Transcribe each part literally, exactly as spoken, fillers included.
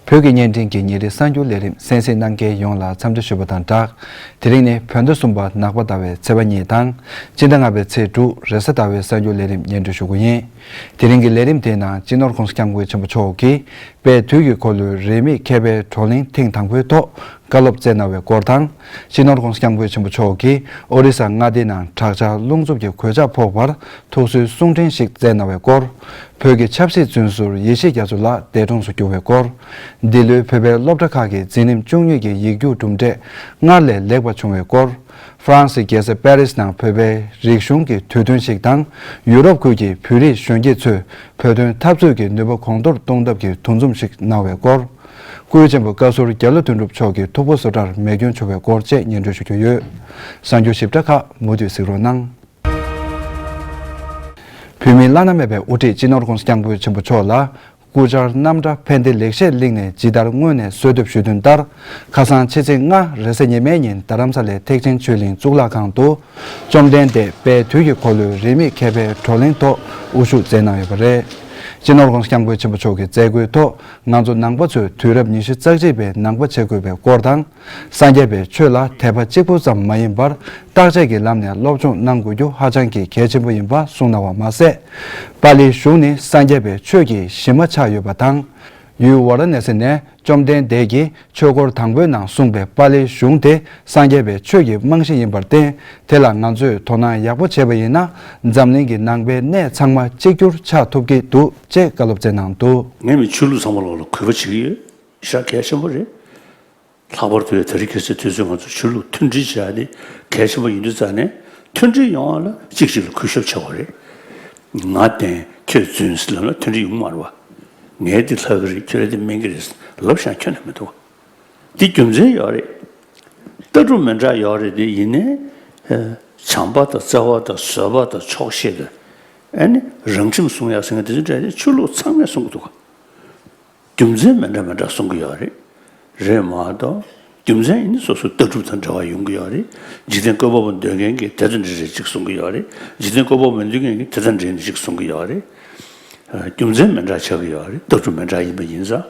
བོད་ཀྱི་བརྙན་འཕྲིན་གྱི་ཉིན་རེའི་གསར་འགྱུར་ལས་རིམ་གསན་གཟིགས་གནང་མཁན་ཡོངས་ལ་འཚམས་འདྲི་ཞུ་བ་དང་སྦྲགས། དེ་རིང་ནི་བོད་ཟླ་གསུམ་པ་ནག་པ་ཟླ་བའི་ཚེས་པ་གཉིས་དང་། སྤྱི་ཟླ་ལྔ་པའི་ཚེས་དྲུག་རེས་གཟའ་ཟླ་བའི་གསར་འགྱུར་ལས་རིམ་སྙན་སྒྲོན་ཞུ་རྒྱུ་ཡིན། དེ་རིང་གི་ལས་རིམ་དེའི་ནང་སྤྱི་ནོར་༧གོང་ས་༧སྐྱབས་མགོན་ཆེན་པོ་མཆོག་གིས་དཔལ་དུས་ཀྱི་འཁོར་ལོའི་རིས་མེད་མཁས་པའི་བགྲོ་གླེང་ཐེངས་དང་པོའི་ཐོག་བཀའ་སློབ་སྩལ་གནང་བའི་སྐོར་དང་། སྤྱི་ནོར་༧གོང་ས་༧སྐྱབས་མགོན་ཆེན་པོ་མཆོག་གིས་ཨོ་རི་ས་མངའ་སྡེའི་ནང་དྲག་ཆར་རླུང་འཚུབ་ཀྱི་གོད་ཆག་ཕོག་པར་ཐུགས་གསོའི་གསུང་འཕྲིན་ཞིག་སྩལ་གནང་བའི་སྐོར། བོད་ཀྱི་ཆབ་སྲིད་བཙོན་ཟུར་ཡེ་ཤེས་རྒྱ་མཚོ་ལགས་འདས་གྲོངས་སུ་གྱུར་བའི་སྐོར། འདི་ལོའི་བོད་པའི་སློབ་གྲྭ་ཁག་གི་འཛིན་རིམ་བཅུ་གཉིས་ཀྱི་ཡིག་རྒྱུགས་གྲུབ་འབྲས་སྔར་ལས་ལེགས་པ་བྱུང་བའི་སྐོར། ཧྥ་རན་སིའི་རྒྱལ་ས་པེ་རིས་ནང་བོད་པའི་རིག་གཞུང་གི་དུས་སྟོན་ཞིག་དང་། ཡུ་རོབ་ཁུལ་གྱི་བོད་རིགས་གཞོན་སྐྱེས་ཚོས་བོད་དོན་འཐབ་རྩོད་ཀྱི་ནུས་པ་གོང་མཐོར་གཏོང་ཐབས་ཀྱི་འདུ་འཛོམས་ཤིག་གནང་བའི་སྐོར། སྐུའི་གཅེན་པོ་བཀའ་ཟུར་རྒྱ་ལོ་དོན་གྲུབ་མཆོག་གི་ཐུགས་ཕོག་བཟོ་གྲྭར་མེ་སྐྱོན་བྱུང་བའི་སྐོར་བཅས་སྙན་སྒྲོན་ཞུ་རྒྱུ་ཡོད། གསར་འགྱུར་ཞིབ་ཕྲ་ཁག་མུ་མཐུད་གཟིགས་རོགས་གནང་། བོད་མིའི་བླ་ན་མེད་པའི་དབུ་ཁྲིད་སྤྱི་ནོར་༧གོང་ས་༧སྐྱབས་མགོན་ཆེན་པོ་མཆོག་ལ། སྐུ་བཅར་རྣམ་གྲྭ་ཕན་བདེ་ལེགས་བཤད་གླིང་ནས་ཇི་ལྟར་སྔོན་ནས་གསོལ་འདེབས་ཞུས་དོན་ལྟར། ཁ་སང་ཕྱི་ཚེས་ལྔ་རེས་གཟའ་ཉི་མའི་ཉིན་རྡ་རམ་ས་ལའི་ཐེག་ཆེན་ཆོས་གླིང་གཙུག་ལག་ཁང་དུ། བཅོམ་ལྡན་འདས་དཔལ་དུས་ཀྱི་འཁོར་ལོའི་རིས་མེད་མཁས་པའི་བགྲོ་གླེང་ཐོག་དབུ་བཞུགས་མཛད་གནང་ཡོད་པ་རེད། སྤྱི་ནོར་༧གོང་ས་༧སྐྱབས་མགོན་ཆེན་པོ་མཆོག་གི་མཛད་སྒོའི་ཐོག་ང་ཚོ་ནང་པ་ཚོས་དུས་རབས་ཉི་ཤུ་རྩ་གཅིག་པའི་ནང་པ་བྱེད་དགོས་པའི་སྐོར་དང་། སངས་རྒྱས་པའི་ཆོས་ལ་དད་པ་གཅིག་པུ་ཙམ་མ་ཡིན་པར། བརྟག་དཔྱད་ཀྱི་ལམ་ནས་སློབ་སྦྱོང་གནང་དགོས་རྒྱུ་ཧ་ཅང་གི་གལ་ཆེན་པོ་ཡིན་པ་གསུངས་གནང་བ་མ་ཟད། པཱ་ལིའི་གཞུང་ནི་སངས་རྒྱས་པའི་ཆོས་ཀྱི་གཞི་མ་ཆགས་ཡོད་པ་དང་། ཡུལ་ཝཱ་ར་ཎ་སི་ནས་བཅོམ་ལྡན་འདས་ཀྱིས་ཆོས་སྐོར་དང་པོའི་ནང་གསུངས་པའི་པཱ་ལིའི་གཞུང་དེ་སངས་རྒྱས་པའི་ཆོས་ཀྱི་རྨང་གཞི་ཡིན་པར་བརྟེན། དེ་ལ་ང་ཚོས་དོ་སྣང་ཡག་པོ་བྱས་པ་ཡིན་ན། འཛམ་གླིང་གི་ནང་པའི་གནས་ཚང་མ་གཅིག་གྱུར་ཆགས་ཐུབ་ཀྱི་འདུག་ཅེས་བཀའ་སློབ་སྩལ་གནང་འདུག། ངས་མི་ཆོས་ལུགས་ཚང་མ་ལོག་ལ་གུས་པ་བྱེད་ཀྱི་ཡོད། ཞེ་དྲག་གལ་ཆེན་པོ་རེད། ལྷག་པར་དུ་ཡང་དེ་རིང་ཁ་སང་དུས་ཚོད་ང་ཚོ་ཆོས་ལུགས་མཐུན་སྒྲིལ་བྱ་ཡ་དེ་གལ་ཆེན་པོ་ཡིན་དུས་ཙང་ནས། མཐུན་སྒྲིལ་ཡོང་བ་ལ་གཅིག་གཅིག་ལ་གུས་ཞབས་བྱ་དགོས་རེད། ང་བསྟེན་ཁྱོད་རྫུན་ཟེར་ལབ་ན་མཐུན་སྒྲིལ་ཡོང་གི་མ་རེད་བ། ངས་འདི་ལྷག་གི་རེད། ཁྱོད་ལ་འདི་སྨན་གི་རེད་ལབ་བཞག་ཁྱོན་ནས་མི་འདུག་བ། འདི་རྒྱུ་མཚན་ཡོད་རེད། ལྟ་གྲུབ་མི་འདྲ་ཡོད་རེད། དེ་ཡིན་ནའི་ཨ་བྱམས་པ་དང་བརྩེ་བ་དང་བཟོད་པ་དང་ཆོག་ཤེས་དང་། ཨ་ནི་རང་ཁྲིམས་སྲུང་ཡ་ཟེར་མཁན་དེ་ཚོ་འདྲ་དེ་ཆོས་ལུགས་ཚང་མས་གསུང་གི་འདུག་ག། རྒྱུ་མཚན་མི་འདྲ་མི་འདྲ་གསུང་གི་ཡོད་རེད། རེད་མ་གཏོགས། རྒྱུ་མཚན་ཡིན་ན་སོ་སོའི་ལྟ་གྲུབ་དང་འབྲེལ་བ་ཡོང་གི་ཡོད་རེད། འཇིག་རྟེན་བཀོད་པ་པོ་འདོད་མཁན་གྱིས་དེ་དང་འདྲ་རེད་ཅིག་གསུང་གི་ཡོད་རེད། འཇིག་རྟེན་བཀོད་པ་པོ་མི་འདོད་མཁན་གྱིས་དེ་དང་འདྲ་ནི་ཅིག་གསུང་གི་ཡོད་རེད། ཨ་རྒྱུ་མཚན་མི་འདྲ་ཆགས་ཀྱི་ཡོད་རེད། ལྟ་གྲུབ་མི་འདྲ་ཡིན་པ་ཡིན་ཙང་།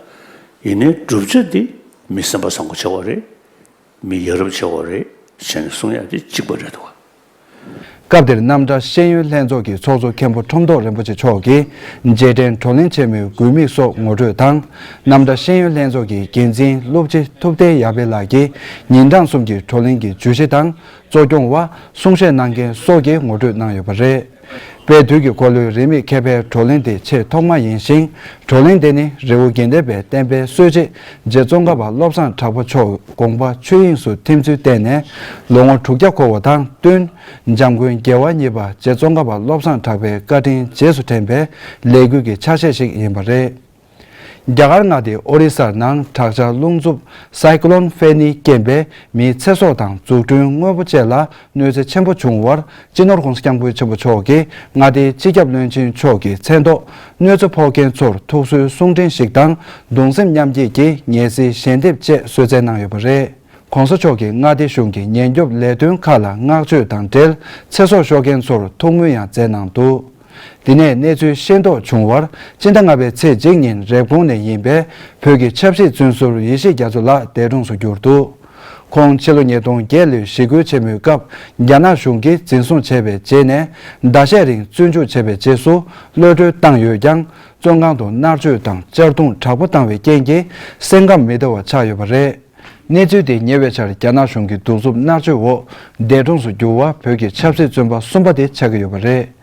ཡིན་ནའི་བསྒྲུབ་བྱ་འདི་མི་སེམས་པ་བཟང་པོ་བྱེད་དགོས་རེད། མི་ཡ་རབས་བྱེད་དགོས་རེད་ཟེར་ནས་གསུང་ཡ་དེ་གཅིག་པ་རེད་འདུག་ག། སྐབས་དེར་རྣམ་གྲྭ་ཤེས་ཡོན་ལྷན་ཚོགས་ཀྱི་ཚོགས་གཙོ་མཁན་པོ་ཁྲོམ་ཐོག་རིན་པོ་ཆེ་མཆོག་གིས་རྗེས་དྲན་བགྲོ་གླེང་ཆེན་མོའི་དགོས་དམིགས་སོགས་ངོ་སྤྲོད་དང་། རྣམ་གྲྭ་ཤེས་ཡོན་ལྷན་ཚོགས་ཀྱི་འགན་འཛིན་སློབ་སྤྱི་ཐུབ་བསྟན་ཡར་འཕེལ་ལགས་ཀྱིས་ཉིན་གྲངས་གསུམ་གྱི་བགྲོ་གླེང་གི་བརྗོད་གཞི་དང་། གཙོ་སྐྱོང་བ། གསུང་བཤད་གནང་མཁན་སོགས་ཀྱིས་ངོ་སྤྲོད་གནང་ཡོད་པ་རེད། དཔལ་དུས་ཀྱི་འཁོར་ལོའི་རིས་མེད་མཁས་པའི་བགྲོ་གླེང་དེ་ཆེས་ཐོག་མ་ཡིན་ཞིང་། བགྲོ་གླེང་དེ་ནི་རི་བོ་དགེ་ལྡན་པའི་བསྟན་པའི་སྲོལ་འབྱེད་རྗེ་ཙོང་ཁ་པ་བློ་བཟང་གྲགས་པ་མཆོག་དགོངས་པ་ཆོས་དབྱིངས་སུ་ཐིམ་ཚུལ་བརྟེན་ནས་ལོ་ངོ་དྲུག་བརྒྱ་འཁོར་བ་དང་བསྟུན། འཇམ་མགོན་རྒྱལ་བ་གཉིས་པ་རྗེ་ཙོང་ཁ་པ་བློ་བཟང་གྲགས་པའི་བཀའ་དྲིན་རྗེས་སུ་དྲན་པའི་ལས་འགུལ་གྱི་ཆ་ཤས་ཤིག་ཡིན་པ་རེད། རྒྱ་གར་མངའ་སྡེ་ཨོ་རི་སར་ནང་དྲག་ཆར་རླུང་འཚུབ་Cyclone Fani རྐྱེན་པས་མིའི་ཚེ་སྲོག་དང་འཛུགས་སྐྲུན་དངོས་པོ་བཅས་ལ་གནོད་འཚེ་ཆེན་པོ་བྱུང་བར། སྤྱི་ནོར་༧གོང་ས་༧སྐྱབས་མགོན་ཆེན་པོ་མཆོག་གིས་མངའ་སྡེའི་སྤྱི་ཁྱབ་བློན་ཆེན་མཆོག་གི་མཚན་ཐོག་གནོད་འཚེ་ཕོག་མཁན་ཚོར་ཐུགས་གསོའི་གསུང་འཕྲིན་ཞིག་དང་། གདུང་སེམས་མཉམ་སྐྱེད་ཀྱི་ངལ་གསོའི་ཞལ་འདེབས་བཅས་གསོལ་སྩལ་གནང་ཡོད་པ་རེད། ༸གོང་ས་མཆོག་གིས་མངའ་སྡེ་གཞུང་གི་ཉེན་སྐྱོབ་ལས་དོན་ཁག་ལ་བསྔགས་བརྗོད་དང་འབྲེལ། ཚེ་སྲོག་ཤོར་མཁན་ཚོར་ཐུགས་སྨོན་ཡང་མཛད་གནང་འདུག། འདི་ནས་གནས་ཚུལ་ཤེས་རྟོགས་བྱུང་བར། སྤྱི་ཟླ་ལྔ་པའི་ཚེས་གཅིག་ཉིན་རེབ་གོང་ནས་ཡིན་པའི་བོད་ཀྱི་ཆབ་སྲིད་བཙོན་ཟུར་ཡེ་ཤེས་རྒྱ་མཚོ་ལགས་འདས་གྲོངས་སུ་གྱུར་འདུག། ཁོང་ཕྱི་ལོ་ཉིས་སྟོང་བརྒྱད་ལོའི་ཞི་རྒོལ་ཆེན་མོའི་སྐབས། རྒྱ་ནག་གཞུང་གིས་འཛིན་བཟུང་བྱས་པའི་རྗེས་ནས། ཟླ་ཤས་རིང་བཙོན་འཇུག་བྱས་པའི་རྗེས་སུ། གློད་གྲོལ་བཏང་ཡོད་ཀྱང་། བཙོན་ཁང་དུ་མནར་གཅོད་དང་གཅར་རྡུང་དྲག་པོ་བཏང་བའི་རྐྱེན་གྱིས། སེམས་ཁམས་མི་བདེ་བ་ཆགས་ཡོད་པ་རེད། གནས་ཚུལ་དེ་ཉེ་བའི་ཆར་རྒྱ་ནག་གཞུང་གི་གདུག་རྩུབ་མནར་གཅོད་འོག་འདས་གྲོངས་སུ་གྱུར་བ་བོད་ཀྱི་ཆབ་སྲིད་བཙོན་པ་གསུམ་པ་དེ་ཆགས་ཀྱི་ཡོད་པ་རེད།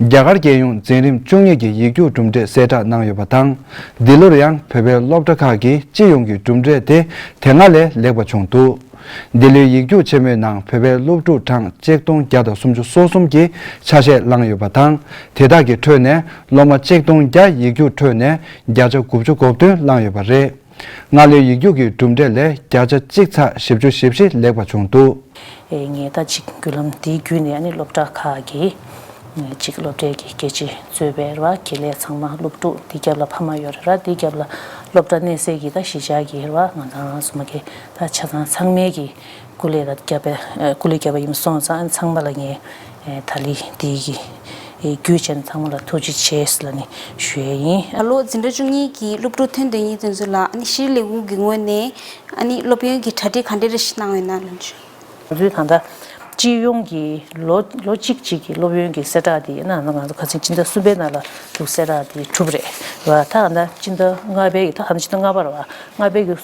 རྒྱ་གར་རྒྱལ་ཡོངས་འཛིན་རིམ་བཅུ་གཉིས་ཀྱི་ཡིག་རྒྱུགས་གྲུབ་འབྲས་གསལ་བསྒྲགས་གནང་ཡོད་པ་དང་། འདི་ལོར་ཡང་བོད་པའི་སློབ་གྲྭ་ཁག་གི་སྤྱི་ཡོངས་ཀྱི་གྲུབ་འབྲས་དེ་དེ་སྔ་ལས་ལེགས་པ་བྱུང་འདུག། འདི་ལོའི་ཡིག་རྒྱུགས་ཆེན་མོའི་ནང་བོད་པའི་སློབ་ཕྲུག་གྲངས་གཅིག་སྟོང་བརྒྱ་དང་སུམ་ཅུ་སོ་གསུམ་གྱིས་ཆ་ཤས་བླངས་ཡོད་པ་དང་། དེ་དག་གི་ཁྲོད་ནས་སློབ་མ་གཅིག་སྟོང་བརྒྱ་ཡིག་རྒྱུགས་ཁྲོད་ནས་བརྒྱ་ཆ་དགུ་བཅུ་གོ་བདུན་བླངས་ཡོད་པ་རེད། སྔ་ལོའི་ཡིག་རྒྱུགས་ཀྱི་གྲུབ་འབྲས་ལས་བརྒྱ་ཆ་གཅིག་ཚེག་བཞི་བཅུ་ཞེ་བཞི་ལེགས་པ་བྱུང་འདུག། ཨེ་ངས་ད་ཅིག་བརྒྱུད་ལམ་འདིའི་བརྒྱུད་ནས་ཨ་ནི་སློབ་གྲྭ་ཁག་གི་ཨེ་ཅིག་སློབ་གྲྭའི་གི་སྐད་ཆ་གཙོས་པའི་རེད་བ། དགེ་ལས་ཚང་མ་སློབ་ཕྲུག་འདི་རྒྱབ་ལ་ཕ་མ་ཡོད་རེད་བ། འདི་རྒྱབ་ལ་སློབ་གྲྭ་གནས་སའི་གི་ད་གཞིས་ཆགས་ཀྱི་རེད་བ། ང་ཚང་སོ་མ་གི་ད་ཆ་ཚང་ཚང་མའི་གི་སྐུ་ལས་ད་རྒྱབ་པའི་ཨེ་སྐུ་ལས་རྒྱབ་པ་ཡིན་སོང་ཙང་ཚང་མ་ལ་ངས་ཨེ་ད་ལི་འདིའི་གི་ བརྒྱུད་བྱས་ནས་ཚང་མ་ལ་ཐུགས་རྗེ་ཆེ་ལབ་ནས་ཞུ་ཡས་ཡིན། ད་ལོ་འཛིན་གྲྭ་བཅུ་གཉིས་ཀྱི་སློབ་ཕྲུག་ཐོན་དོན་ཡིན་དེ་ཚོ་ལ་ཨ་ནི་ཤེས་རིག་ལས་ཁུངས་ཀྱི་ངོས་ནས་ཨ་ནི་སློབ་ཡོན་གྱི་གྲ་སྒྲིག་ག་འདྲ་རེ་ཞིག་གནང་ཡོད་ན་ལབ་ཞུ། ང་ཚོའི་ད་ལྟ་སྤྱི་ཡོངས་ཀྱི་ལོ་ལོ་གཅིག་གཅིག་གི་སློབ་ཡོན་གྱི་གསལ་བསྒྲགས་དེ་ཡིན་ན་ང་ཚོ་ཁ་སང་སྤྱི་ཟླ་གསུམ་པའི་ནང་ལ་འདུག་གསལ་བསྒྲགས་དེ་གྲུབ་རེད་བ། ད་ད་ལྟ་སྤྱི་ཟླ་ལྔ་པའི་གི་ད་ད་ལྟ་སྤྱི་ཟླ་ལྔ་པ་རེད་བ། ལྔ་པའི་གི་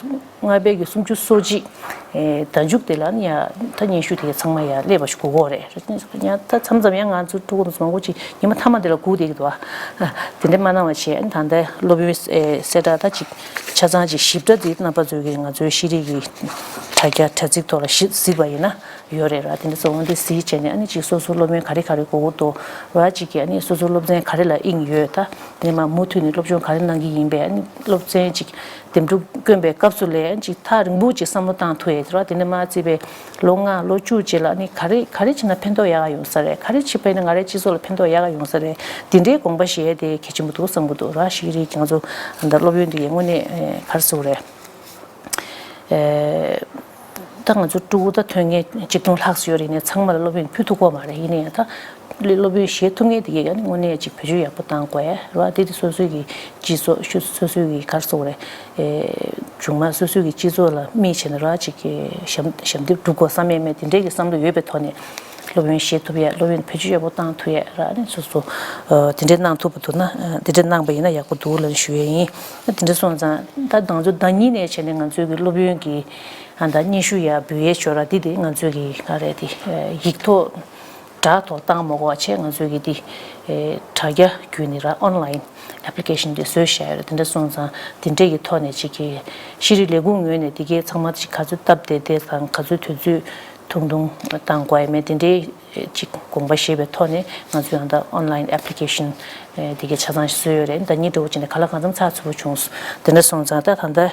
ལྔ་པའི་གི་སུམ་ཅུ་སོ་གཅིག་ཨེ་ཟླ་མཇུག་དེ་ལ་ནི་ཡ་ད་སྙན་ཞུ་དེ་ཚང་མ་ཡ་སླེབས་པ་ཞིག་དགོས་ཀྱི་རེད། ཡ་ད་མཚམས་མཚམས་ཡང་ང་ཚོ་ཕྲུ་གུ་མང་པོ་ཅིག་ཉི་མ་མཐའ་མ་དེ་ལ་སྒུག་བསྡད་ཀྱི་འདུག་ཨ། དེ་འདྲ་མ་གནང་བ་བྱས་ཨ་ནི་ད་ལྟ་སློབ་ཡོན་ཨེ་གསལ་བསྒྲགས་ད་ཅིག་ཆ་ཚང་ཅིག་ཞིབ་ཕྲ་དེ་རྣམ་པ་ཚོས་ཀྱི་ང་ཚོའི་ཤེས་རིག་གི་དྲ་རྒྱ་དྲ་ཚིགས་ཐོག་ལ་ཞིབ་གཟིགས་པ་ཡིན་ན་ཡོད་རེད་ར། དེ་འདྲ་སོང་དེ་གཟིགས་བྱས་ནས་ཨ་ནི་ཅིག་སོ་སོ་སློབ་ཡོན་ག་རེ་ག་རེ་དགོས་ཀྱི་འདུག་ར། ཅིག་གི་ཨ་ནི་སོ་སོ་སློབ་ཚན་ག་རེ་ལ་དབྱིངས་ཡོད་ད། དེ་ནས་མར་མུ་མཐུད་ནས་སློབ་སྦྱོང་ག་རེ་གནང་གི་ཡིན་པས་ཨ་ནི་སློབ་ཚན་ཅིག་འདེམས་སྒྲུག་བསྐྱོན་པའི་སྐབས་སུ་ལས་ཅིག་ཐག་རིང་པོ་ཅིག་བསམ་བློ་བཏང་ཐུབ་ཡས་རེད་བ། དེ་ནས་མར་བརྩིས་པའི་ལོ་ལྔ་ལོ་བཅུ་རྗེས་ལ་ཨ་ནི་ག་རེ་ག་རེ་བྱས་ན་ཕན་ཐོགས་ཡག་ག་ཡོང་ས་རེད། ག་རེ་བྱས་པ་ཡིན་ན་ང་རའི་སྤྱི་ཚོགས་ལ་ཕན་ཐོགས་ཡག་ག་ཡོང་ས་རེད། དེ་འདྲའི་དགོངས་པ་བཞེས་ཡས་དེ་གལ་ཆེན་པོ་འདུག་བསམ་གྱི་འདུག་ར། ཤེས་རིག་ང་ཚོ་ད་སློབ་ཡོན་འདི་ཡི་དངོས་གནས་ཨེ་ག་རེ་ཟེར་དགོས་རེད། ཨེ། ད་ང་ཚོ་ཕྲུ་གུ་ད་ཐོན་མཁན་ཆིག་སྟོང་ལྷག་ཙམ་ཡོད་རེད། ནས་ཚང་མ་ལ་སློབ་ཡོན་ཕུལ་ཐུབ་ཀྱི་མ་རེད། ཡིན་ནའི་ད་སློབ་ཡོན་བཞེས་ཐུབ་མཁན་དེ་གས་ཀྱང་དངོས་གནས་ཅིག་བེད་སྤྱོད་ཡག་པོ་བཏང་དགོས་རེད་བ། དེ་དེ་སོ་སོའི་གི་སྤྱི་ཚོགས་ཤུ་སོ་སོའི་གི་ག་རེ་ཟེར་དགོས་རེད། ཨེ། མཇུག་མ་སོ་སོའི་གི་སྤྱི་ཚོགས་ལ་དམིགས་བྱས་ནས་ར་ཅིག་གི་ཞབས་ཞབས་འདེགས་སྒྲུབ་དགོས་བསམ་ཡས་མེད། དེ་འདྲའི་གི་བསམ་བློ་ཡོད་པའི་ཐོག་ནས་སློབ་ཡོན་བཞེས་ཐུབ་ཡས་སློབ་ཡོན་བེད་སྤྱོད་ཡག་པོ་བཏང་ཐུབ་ཡས་ར་ནས་སོ་སོ་ཨ་དེ་འདྲའི་གནང་ཐུབ་པ་འདུག་ན་ཨ་དེ་འདྲའི་གནང་པ་ཡིན་ན་ཡག་པོ་འདུག་ལབ་ཞུ་ཡས་ཡིན། ཨ་དེ་འདྲ་སོང་ཙང་ད་ང་ཚོ་ཟླ་གཉིས་ནས་བྱས་ནས་ང་ཚོའི་གི་སློབ་ཡོན་གི་ཨ་ད་སྙན་ཞུ་ཡར་འབུལ་ཡས་ཞོར་ར་འདི་དེ་ང་ཚོའི་གི་ག་རེ་དེ་ཡིག་ཐོག་སྦྲག་ཐོག་བཏང་མ་དགོས་པ་བྱས་ང་ཚོའི་གི་དེ་དྲ་རྒྱ་བརྒྱུད་ནས་ར་ཨོན་ལའིན་ཨེབ་ལི་ཀེ་ཤན་དེ་བཟོས་བཞག་ཡོད་རེད། དེ་འདྲ་སོང་ཙང་དེ་འདྲས་ཀྱི་ཐོག་ནས་ཅིག་གི་ཤེས་རིག་ལས་ཁུངས་ངོས་ནས་དེ་གའི་ཚང་མ་ཅིག་ག་ཚོད་སྟབས་བདེ་བདེ་དང་ག་ཚོད་དུས་ཚོད་ཐུང་ཐུང་བཏང་དགོས་ཡ་མེད་དེ་འདྲས་ཅིག་དགོངས་པ་བཞེས་པའི་ཐོག་ནས་ང་ཚོས་ཡང་ད་ཨོན་ལའིན་ཨེབ་ལི་ཀེ་ཤན་དེ་གའི་ཆ་ཚང་ཞིག་བཟོས་ཡོད་རེད། ཟླ་གཉིས་འགྲོ་བ་ཅིག་ནས་ག་ལ་གང་འཚམ་ཚགས་ཚུད་པོ་བྱུང་སོང་། དེ་འདྲ་སོང་ཙང་ད་ད་ལྟ་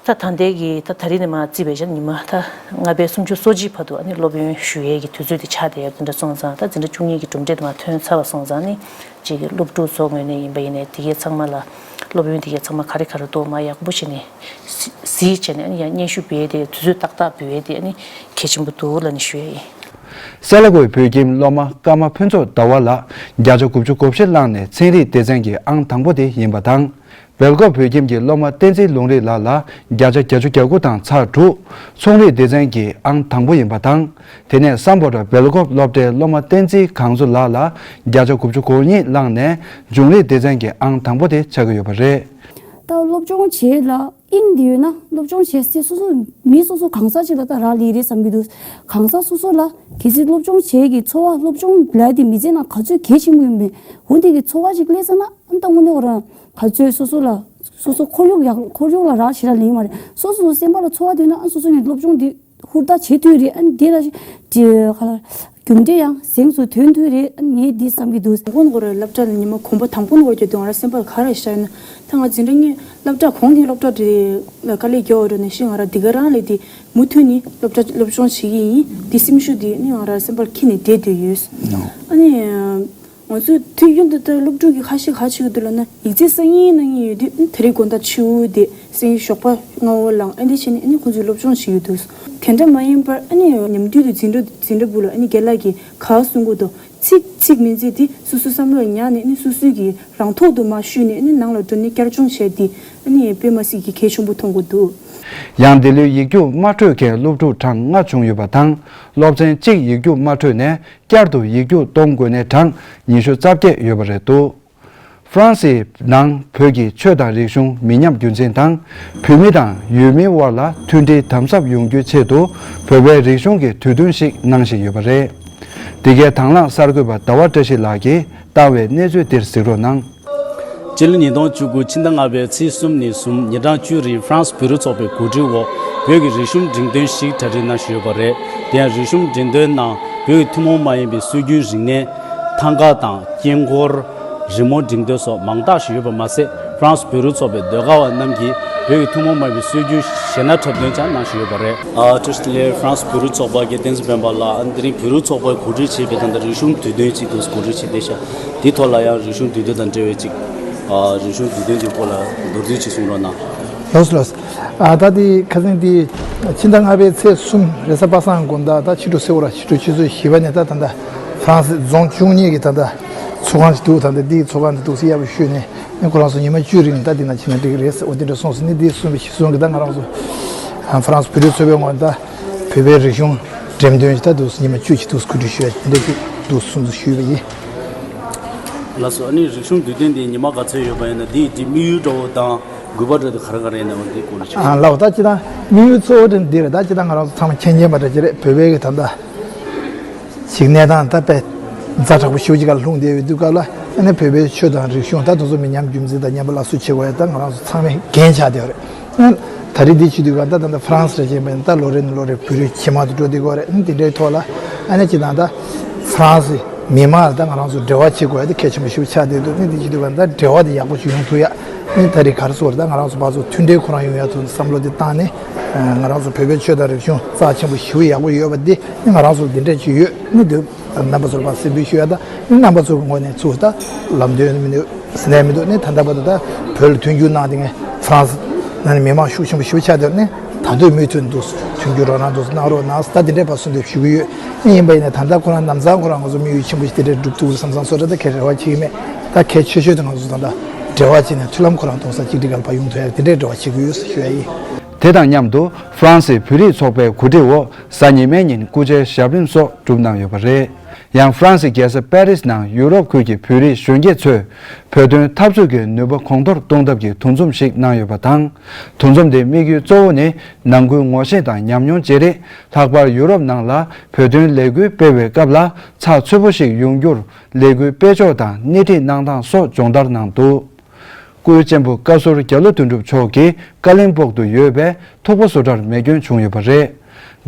ད་ད་ལྟའི་གི་ད་ད་རིང་ནས་མར་བརྩིས་པའི་ཆ་ཉི་མ་ད་ལྔ་པའི་སུམ་ཅུ་སོ་གཅིག་བར་དུ་ཨ་ནི་སློབ་ཡོན་ཞུ་ཡས་ཀྱི་དུས་ཚོད་དེ་ཆགས་བསྡད་ཡོད། དེ་འདྲ་སོང་ཙང་ད་འཛིན་གྲྭ་བཅུ་གཉིས་ཀྱི་གྲུབ་འབྲས་དེ་མར་ཐོན་ཚར་བ་སོང་ཙང་ནི་ཅིག་གི་སློབ་ཕྲུག་ཚོ་ངོས་ནས་ཡིན་པ་ཡིན་ནའི་དེ་གའི་ཚང་མ་ལ་སློབ་ཡོན་དེ་གའི་ཚང་མ་ག་རེ་ག་རེ་འདུག་མར་ཡག་པོ་བྱས་ནས་གཟིགས་བྱས་ནས་ཨ་ནི་ཡང་སྙན་ཞུ་འབུལ་ཡས་དེ་དུས་ཚོད་ཏག་ཏག་འབུལ་ཡས་དེ་ཨ་ནི་གལ་ཆེན་པོ་འདུག་ལབ་ནས་ཞུ་ཡས་ཡིན། སེ་ལ་ཀོའི་བོད་ཁྱིམ་སློབ་མ་ཀརྨ་ཕུན་ཚོགས་ཟླ་བ་ལགས་བརྒྱ་ཆ་དགུ་བཅུ་གོ་བཞི་བླངས་ནས་ཚན་རིག་སྡེ་ཚན་གྱི་ཨང་དང་པོ་དེ་ཡིན་པ་དང་། སྦེལ་ཀོབ་བོད་ཁྱིམ་གྱི་སློབ་མ་བསྟན་འཛིན་ལུང་རིགས་ལགས་ལ་བརྒྱ་ཆ་བརྒྱད་ཅུ་གྱ་དགུ་དང་ཚེག་དྲུག་ཚོང་རིག་སྡེ་ཚན་གྱི་ཨང་དང་པོ་ཡིན་པ་དང་། དེ་ནས་སམ་བྷོ་ཊ་སྦེལ་ཀོབ་སློབ་གྲྭའི་སློབ་མ་བསྟན་འཛིན་གངས་མཚོ་ལགས་ལ་བརྒྱ་ཆ་དགུ་བཅུ་གོ་གཉིས་བླངས་ནས་འབྱུང་རིག་སྡེ་ཚན་གྱི་ཨང་དང་པོ་དེ་ཆགས་ཀྱི་ཡོད་པ་རེད། ད་སློབ་སྦྱོང་བྱེད་ལ་དབྱིངས་དེ་ཡོད་ན་སློབ་སྦྱོང་བྱེད་སའི་སོ་སོ་མི་སོ་སོ་གང་ཟག་ཅིག་ལ་ད་རག་ལས་རེད་བསམ་གྱི་འདུག་གང་ཟག་སོ་སོ་ལ་གལ་སྲིད་སློབ་སྦྱོང་བྱེད་ཀྱི་འཚོ་བ་སློབ་སྦྱོང་ལ་དེ་མི་ཚེ་ནང་ག་ཚོད་གལ་ཆེན་པོ་ཡིན་མིན་འོ་དེ་གི་འཚོ་བ་ཅིག་སླེབས་ས་ན་ཨ་ད་དངོས་གནས་ཁོ་རང་ག་ཚོད་སོ་སོ་ལ་སོ་སོ་ཁོར་ཡུག་ཡག་ཁོར་ཡུག་ལ་རག་ཞེ་དྲག་ལེན་མ་རེད། སོ་སོ་སེམས་པ་ལ་ཚོར་བ་འདོད་ན་ཨ་སོ་སོ་ནས་སློབ་སྦྱོང་འདི་ཧུར་ཐག་བྱེད་ཐུབ་རེད། ཨ་འདི་ལ་ཅི་ག་ལ་རྒྱུ་འབྲས་ཡང་གཟེངས་སུ་ཐོན་ཐུབ་རེད། ཨ་ངས་འདི་བསམ་གྱི་འདུག་དང་པོ་ནས་ཁོ་རང་སློབ་གྲྭ་ལ་ཉི་མ་གོམ་པ་དང་པོ་ནས་འགོར་གྱི་འདུག་ང་རང་སེམས་པ་ལ་ག་རེ་ཤར་ན་ད་ང་འཛིན་གྲྭ་གཉིས་སློབ་གྲྭ་གོང་གི་སློབ་གྲྭ་དེ་ལ་དཀའ་ལས་རྒྱག་འགྲོ་ནས་ཤི་ང་རང་འདི་ག་རང་ལས་དེ་མུ་མཐུད་ནས་སློབ་གྲྭ་སློབ་སྦྱོང་བྱེད་ཀྱི་ཡིན། འདི་སེམས་ཤུགས་དེ་ནི་ང་རང་སེམས་པར་འཁྱེར་ནས་བསྡད་བསྡད་ཡོད། ཨ་ནི། ང་ཚོས་དུས་རྒྱུན་དུ་ལྟར་སློབ་ཕྲུག་གིས་ཁ་ཤས་ག་བྱེད་ཀྱི་འདུག་ལབ་ན་ཡིག་ཚད་སང་ཉིན་གནང་གི་ཡོད་དུས་ཨ་དེ་རིང་དགོང་དག་ཕྱི་དྲོ་དེ་སང་ཉིན་ཞོགས་པ་སྔ་པོ་ལངས་ཨ་འདི་བྱས་ནས་ཨ་ནི་ཁོང་ཚོས་སློབ་སྦྱོང་བྱེད་ཀྱི་འདུག་དེ་འདྲ་མ་ཡིན་པར་ཨ་ནི་ཉམས་དུས་དུ་འཛིན་གྲྭ་འཛིན་གྲྭ་བུ་ལ་ཨ་ནི་རྒན་ལགས་ཀྱིས་ག་གསུང་གི་འདུག་ཚིག་ཚིག་མིན་ཚིག་དེ་སོ་སོའི་བསམ་བློ་ལ་ཉར་ནས་ཨ་ནི་སོ་སོའི་གི་རང་ཐོག་ཏུ་མར་བཤུས་ནས་ཨ་ནི་ནང་ལ་འགྲོ་ནས་བསྐྱར་སྦྱོང་བྱས་ཏེ་ཨ་ནི་དཔེ་མི་སྲིད་ཀྱི་གལ་ཆེན་པོ་མཐོང་གི་འདུག་ཡང་འདི་ལོའི་ཡིག་རྒྱུགས་མ་འཕྲོད་མཁན་སློབ་ཕྲུག་གྲངས་ལྔ་བྱུང་ཡོད་པ་དང་སློབ་ཚན་གཅིག་ཡིག་རྒྱུགས་མ་འཕྲོད་ནས། བསྐྱར་དུ་ཡིག་རྒྱུགས་གཏོང་དགོས་ནས་གྲངས་ཉི་ཤུ་རྩ་བརྒྱད་ཡོད་པ་རེད་འདུག་ཧྥ་རན་སིའི་ནང་བོད་ཀྱི་ཆོས་དང་རིག་གཞུང་མི་ཉམས་རྒྱུན་འཛིན་དང་། བོད་མི་དང་ཡུལ་མིའི་དབར་ལ་མཐུན་སྒྲིལ་དམ་ཟབ་ཡོང་རྒྱུའི་ཆེད་དུ་བོད་པའི་རིག་གཞུང་གི་དུས་སྟོན་ཞིག་གནང་བཞིན་ཡོད་པ་རེད། འདི་གའི་དང་བླངས་གསར་འགོད་པ་ཟླ་བ་བཀྲ་ཤིས་ལགས་ཀྱིས་བཏང་བའི་གནས་ཚུལ་འདིར་གཟིགས་རོགས་གནང་། སྤྱི་ལོ་ཉིས་སྟོང་བཅུ་དགུ་ཕྱི་ཟླ་ལྔ་པའི་ཚེས་གསུམ་ནས་བཟུང་ཉིན་གྲངས་བཅུ་རིང་ཧྥ་རན་སི་བོད་རིགས་ཚོགས་པའི་གོ་སྒྲིག་འོག་བོད་ཀྱི་རིག་གཞུང་འགྲེམས་སྟོན་ཞིག་གྲ་སྒྲིག་གནང་བཞིན་ཡོད་པ་རེད། དེ་ཡང་རིག་གཞུང་འགྲེམས་སྟོན་ནང་བོད་ཀྱི་ཐུན་མོང་མ་ཡིན་པའི་སྲོལ་རྒྱུན་རིག་གནས། ཐང་ག་དང་དཀྱིལ་འཁོར། རི་མོ་འགྲེམས་སྟོན་སོགས་མང་དག་ཞིག་ཡོད་པ་མ་ཟད་ཧྥ་རན་སི་བོད་རིགས་ཚོགས་པའི་ཟློས་གར་བ་རྣམས་ཀྱིས་བོད་ཀྱི་ཐུན་མོང་མ་ཡིན་པའི་སྲོལ་རྒྱུན་གཞས་སྣ་འཁྲབ་སྟོན་ཀྱང་གནང་བཞིན་ཡོད་པ་རེད། ཨ་བཀྲ་ཤིས་བདེ་ལེགས། ཧྥ་རན་སི་བོད་རིགས་ཚོགས་པ་གི་བསྟན་འཛིན་སྤེན་པ་ལགས། ཨ་ནི་དེ་རིང་བོད་རིགས་ཚོགས་པས་གོ་སྒྲིག་བྱས་པའི་ད་ལྟ་རིག་གཞུང་དུས་སྟོན་ཅིག་ཏུ་གོ་སྒྲིག་བྱས་བསྡད་ཤག་འདི་ཐོག་ལ་ཡང་རིག་གཞུང་དུས་སྟོན་དང་འབྲེལ་བའི་ཅིག་ཨ་རིག་གཞུང་དུས་སྟོན་གྱི་སྐོར་ལ་མདོར་བསྡུས་ཅིག་གསུང་རོགས་གནང་། ལགས་སོ་ལགས་སོ། ཨ་ད་དེ་ཁ་སང་དེ་ཕྱི་ཟླ་ལྔ་པའི་ཚེས་གསུམ་རེས་གཟའ་པ་སངས་དགོང་དག་ད་ཕྱི་དྲོ་ཟེར་བ་ར་ཕྱི་དྲོ་ཆུ་ཚོད་བཞི་པ་ནས་ད་ད་ལྟ་ ཧྥ་རན་སི་རྫོང་བཅུ་གཉིས་ཀྱི་ད་ལྟ་ཚོགས་ཁང་ཞིག་འདུག་ད་ལྟ་འདིའི་ཚོགས་ཁང་འདི་འདུག་སེ་ཡག་པོ་ཞུས་ནས་ནི་ཁོ་རང་ཚོ་ཉི་མ་བཅུ་རིང་ད་འདི་ན་ཕྱིན་ན་འགྲིག་གི་རེད་ཟེར། འོ་དེ་འདྲ་གསུངས་སོང་ནི་འདི་གསུངས་པའི་གཞི་བཟུང་གི་ད་ང་རང་ཚོ་ཧྥ་རན་སི་བོད་རིགས་ཚོགས་པའི་ངོས་ནས་ད་བོད་པའི་རིག་གཞུང་འགྲེམས་སྟོན་ཞིག་ད་འདུག་སེ་ཉི་མ་བཅུ་ཞིག་འདུག་སེ་གོ་སྒྲིག་ཞུས་ཡ་དེ་འདྲ་ཞིག་འདུག་སེ་གསུངས་སོང་ཞུས་པ་ཡིན། ལགས་སོ། ཨ་ནི་རིག་གཞུང་དུས་སྟོན་འདི་ཉི་མ་ག་ཚོད་ཡོད་པ་ཡིན་ན་འདི་འདི་དམིགས་ཡུལ་འདྲ་བོ་དང་དགོས་པ་འདྲ་དེ་ག་རེ་ག་རེ་ཡིན་ན་འོ་འདི་སྐོར་ལ་ཞུ། ཨ་ལགས་ད་ཅི་ད་དམིགས་ཡུལ་གཙོ་བོ་དེ་འདི་རེད། ད་ཅི་ད་ང་རང་ཚོ་ཚང་མ་མཁྱེན་མཁྱེན་པ་འདྲ་ཅི་རེད། བོད་པའི་གི་ད་ད་ཅིག་གནས་སྟངས་ད་དཔེ་ཛ་དྲག་པོ་ཞེ་པོ་ཅིག་ག་ལ་ལྷུང་བསྡད་ཡོད་དུས་སྐབས་ལ་ཨ་ནི་བོད་པའི་ཆོས་དང་རིག་གཞུང་ད་དེ་ཚོ་མི་ཉམས་རྒྱུན་འཛིན་དང་ཉམས་པ་སླར་གསོ་བྱེད་དགོས་ཡ་ད་ང་རང་ཚོ་ཚང་མས་འགན་ཆགས་བསྡད་ཡོད་རེད། ད་རེས་འདི་བྱེད་དུས་ག་ད་ད་ལྟ་ཧྥ་རན་སི་རེད་ཅེས་པས་ད་ལོ་རེ་ནས་ལོ་རེ་བོད་རིགས་ཇེ་མང་དུ་འགྲོ་བསྡད་ཀྱི་ཡོད་རེད། ཨ་ནི་དེ་འདྲའི་ཐོག་ལ་ཨ་ནི་ཅི་ད་ད་ཧྥ་རན་སི་མི་མང་ལ་ད་ང་རང་ཚོ་འབྲེལ་བ་བྱེད་དགོས་ཡ་དེ་གལ་ཆེན་པོ་ཞེ་པོ་ཆགས་བསྡད་འདུག་ཨ་ནི་འདི་བྱེད་དུས་ག་ད་འབྲེལ་བ་དེ་ཡག་པོ་ཞིག་ཡོང་ཐུབ་ཡ་ཨ་ནི་ད་རེས་ག་རེ་ཟེར་དགོས་རེད། ད་ང་རང་ཚོ་ཕར་ཚུར་མཐུན་འབྲེལ་ཁོ་རང་ཡོང་ཡ་ཐོག་ནས་བསམ་བློ་དེ་བཏང་ནས་ང་རང་ཚོ་བོད་པའི་ཆོས་དང་རིག་གཞུང་རྩ་ཆེན་པོ་ཞེ་པོ་ཡག་པོ་ཡོད་པ་འདི་ཨ་ནི་ང་རང་ཚོ་ལ་འདི་འདྲ་ཅིག་ཡོད་ཨ་ནི་འདི། རྣམ་པ་ཚོར་ཕར་གསལ་སྟོན་ཞུ་ཡ་དང་ནི་རྣམ་པ་ཚོ་གི་ངོས་ནས་ཚུར་ད་ལམ་སྟོན་མི་འདུག་ཟེར་ནས་མི་འདུག་ནི་ད་ལྟ་བར་དུ་ད་བོད་ལ་མཐུན་འགྱུར་གནང་དེ་ངས་ཧྥ་རན་སི་ནང་ནས་མི་མང་ཤུགས་ཆེན་པོ་ཞེ་པོ་ཆགས་བསྡད་ནི་ད་དུང་མུ་མཐུད་འདུག་མཐུན་འགྱུར་རོགས་གནང་འདུག་གནང་རོགས་གནང་ད་དེ་འདྲའི་བར་གསོལ་འདེབས་ཞུ་གི་ཡོད། ནི་ཡིན་པ་ཡིན་ན་ད་ལྟ་ཁོ་རང་ལམ་སང་ཁོ་རང་ང་ཚོ་དམིགས་ཡུལ་ཆེན་པོ་ཞིག་དེ་འདྲའི་འགྲུབ་ཐུབ་བསམ་བསམ་བཟོ་འདྲ་ད་གལ་རེ་བ་ཆེ་གི་མེད། ད་གལ་ཆེ་ཤོས་དེ་ང་ཚོ་ད་ལྟ་འབྲེལ་བ་བྱས་ནས་མཐུན་ལམ་ཁོ་རང་གཏོང་ས་གཅིག་སྒྲིལ་ག་ལ་ཕར་ཡོང་ཐུབ་ཡ་དེ་འདྲའི་འབྲེལ་བ་བྱེད་ཀྱི་ཡོད་ཞུ་ཡ་ཡིན། དེ་དང་མཉམ་དུ་ཧྥ་རན་སིའི་བོད་རིགས་ཚོགས་པའི་གོ་སྒྲིག་འོག་གཟའ་ཉི་མའི་ཉིན་སྐུ་ཕྱྭའི་ཞབས་རིམ་སོགས་བསྒྲུབས་གནང་ཡོད་པ་རེད། ཡང་ཧྥ་རན་སིའི་རྒྱལ་ས་པེ་རིས་ནང་ཡུ་རོབ་ཁུལ་གྱི་བོད་རིགས་གཞོན་སྐྱེས་ཚོས་བོད་དོན་འཐབ་རྩོད་ཀྱི་ནུས་པ་གོང་མཐོར་གཏོང་ཐབས་ཀྱི་འདུ་འཛོམས་ཤིག་གནང་ཡོད་པ་དང་། འདུ་འཛོམས་དེའི་དམིགས་ཡུལ་གཙོ་བོ་ནི་ནང་ཁུལ་ངོ་ཤེས་དང་ཉམས་མྱོང་བརྗེ་རེས། ལྷག་པར་ཡུ་རོབ་ནང་ལ་བོད་དོན་ལས་འགུལ་སྤེལ་བའི་སྐབས་ལ་ཚགས་ཚུད་པོ་ཞིག་ཡོང་རྒྱུར་ལས་འགུལ་སྤེལ་ཕྱོགས་དང་སྣེ་ཁྲིད་གནང་སྟངས་སོགས་སྦྱོང་བརྡར་གནང་འདུག་སྐུའི་གཅེན་པོ་བཀའ་ཟུར་རྒྱ་ལོ་དོན་གྲུབ་མཆོག་གིས་ཀ་ལིན་སྦུག་ཏུ་ཡོད་པའི་ཐུག་པ་བཟོ་གྲྭར་མེ་སྐྱོན་བྱུང་ཡོད་པ་རེད།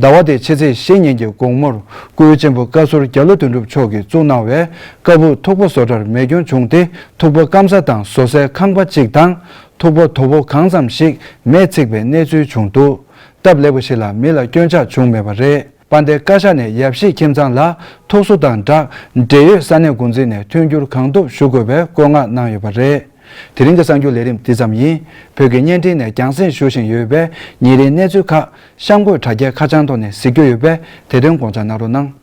ཟླ་བ་འདིའི་ཕྱི་ཚེས་བཞི་ཉིན་གྱི་དགོང་མོར་སྐུའི་གཅེན་པོ་བཀའ་ཟུར་རྒྱ་ལོ་དོན་གྲུབ་མཆོག་གིས་བཙུགས་གནང་བའི་ཀ་སྦུག་ཐུག་པ་བཟོ་གྲྭར་མེ་སྐྱོན་བྱུང་སྟེ་ཐུག་པ་སྐམ་ས་དང་བཟོ་སའི་ཁང་པ་གཅིག་དང་ཐུག་པ་དོ་པོ་གང་ཙམ་ཞིག་མེས་ཚིག་པའི་གནས་ཚུལ་བྱུང་འདུག་སྟབས་ལེགས་པ་ཞིག་ལ་མི་ལ་སྐྱོན་ཆག་བྱུང་མེད་པ་རེད། དཔལ་ལྡན་བཀའ་ཤག་ནས་ཡབ་གཞིས་ཁྱིམ་ཚང་ལ་ཐུགས་གསོ་དང་སྦྲགས་འབྲེལ་ཡོད་ས་གནས་འགོ་འཛིན་ནས་མཐུན་འགྱུར་གང་ཐུབ་ཞུ་དགོས་པའི་བཀོད་མངགས་གནང་ཡོད་པ་རེད། དེ་རིང་གི་གསར་འགྱུར་ལས་རིམ་འདི་ཙམ་ཡིན། བོད་ཀྱི་བརྙན་འཕྲིན་ནས་རྒྱང་སྲིང་ཞུ་བཞིན་ཡོད་པའི་ཉིན་རེའི་གནས་ཚུལ་ཁག་གཤམ་འཁོད་དྲ་རྒྱའི་ཁ་བྱང་ཐོག་ནས་གཟིགས་རྒྱུ་ཡོད་པས་དེ་དོན་དགོངས་འཇགས་གནང་རོགས་གནང་།